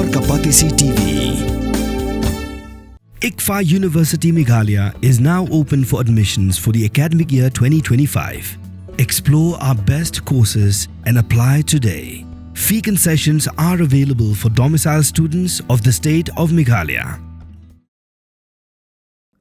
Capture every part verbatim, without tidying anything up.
Kapatisi T V. ICFAI University Meghalaya is now open for admissions for the academic year twenty twenty-five. Explore our best courses and apply today. Fee concessions are available for domicile students of the state of Meghalaya.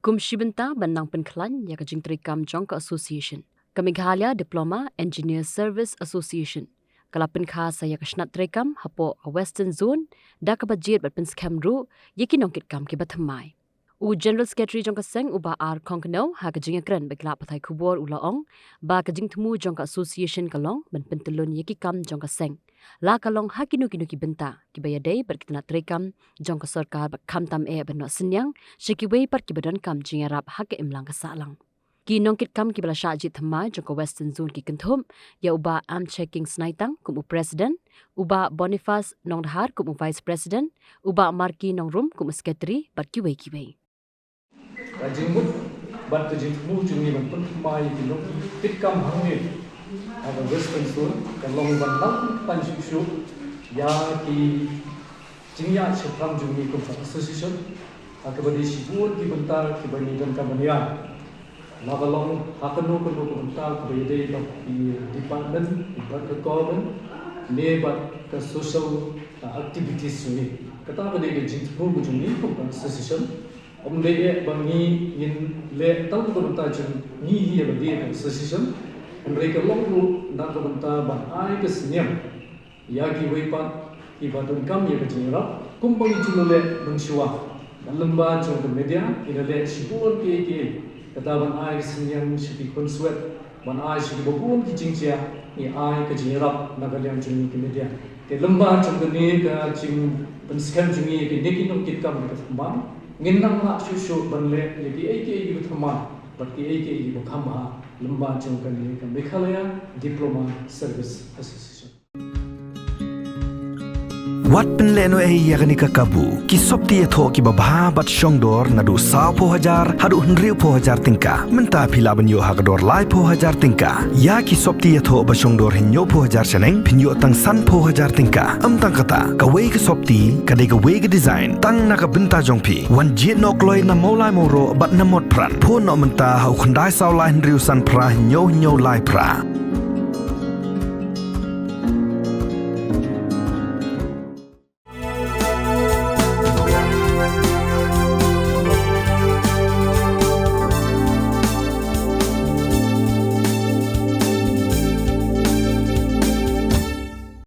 Kum shi bynta ban nang pynkhlaiñ ïa ka jingtrei kam jong ka association, ka Meghalaya Diploma Engineer Service Association ka la pynkha sa ïa ka shnat trei kam hapoh ka Western Zone da kaba jied bad pynskhem ruh ïa ki nongkitkam kiba thymmai. U General Secretary jong ka seng, u Bah R Khongknew, ha ka jingïakren bad ki lad pathai khubor u la ong ba ka jingthmu jong ka association ka long ban pyntyllun ïa ki kam jong ka seng, la ka long ha kino kino ki bynta kiba ïadei bad ki tnat trei kam jong ka sorkar, bad khamtam eh ban noh synñiang sha kiwei pat kiba donkam jingïarap ha ka imlang ka sahlang. Ki nongkitkam kiba la shah jied thymmai jong ka Western Zone ki kynthup ïa u Bah Amchaking Snaitang kum u President, u Bah Boniface Nongdhar kum u Vice President, u Bah Marky Nongrum kum u Secretary, bad kiwei kiwei. Ka jingmut bad ka jingthmu jong ngi ban pynthymmai ïa ki nongkitkam hangne ha ka Western Zone ka long ban nang pynkhlaiñ shuh shuh ïa ki jingïaid shaphrang jong ngi kum ka association ha kaba dei shibun ki bynta kiba ngi donkam ban ïaid. La ka long ha kano kano ka bynta kaba ïadei bad ki department, bad ka government ne bad ka social, uh, activities jong ngi. Kata ka dei ka jingthmu ka jong ngi kum ka association. Ym dei eh ba ngi ngin leh tang ka bynta jong ngi hi ïa lade ka association, hynrei ka long ruh na ka bynta ban ai ka synñiang ïa kiwei pat kiba donkam ïa ka jingïarap kumba ngi ju la leh mynshuwa. Bad lyngba jong ka media ngi la leh shibun kiei kiei, kata ban ai ka synñiang sha ki khunswet, ban ai sha kiba bun ki jingjia, ngi ai ka jingïarap na ka liang jong ngi ka media. Te lyngba jong kane ka jingpynskhem jong ngi ïa kine ki nongkitkam kiba thymmai, ngin nang lah shuh shuh ban leh ïa kiei kiei kiba thymmai bad kiei kiei kiba kham bha lyngba jong kane ka Meghalaya Diploma Service Association. Wat pynlehnohei ïa kane ka kabu. Ki sopti ïathoh kiba bha bad shongdor naduh sawphew hajar haduh hynriewphew hajar tyngka. Mynta phi lah ban ïoh ha ka dor laiphew hajar tyngka. Ïa ki sopti ïathoh ba shongdor hynñiewphew hajar shaneng phin ïoh tang sanphew hajar tyngka. Ym tang kata, kawei ka sopti ka dei kawei ka design tang na ka bynta jong phi. Wan jied noh kloi na Mawlai Mawroh bad na Motphran. Phone noh mynta ha u khyndai saw lai hynriew san phra hynñiew hynñiew lai phra.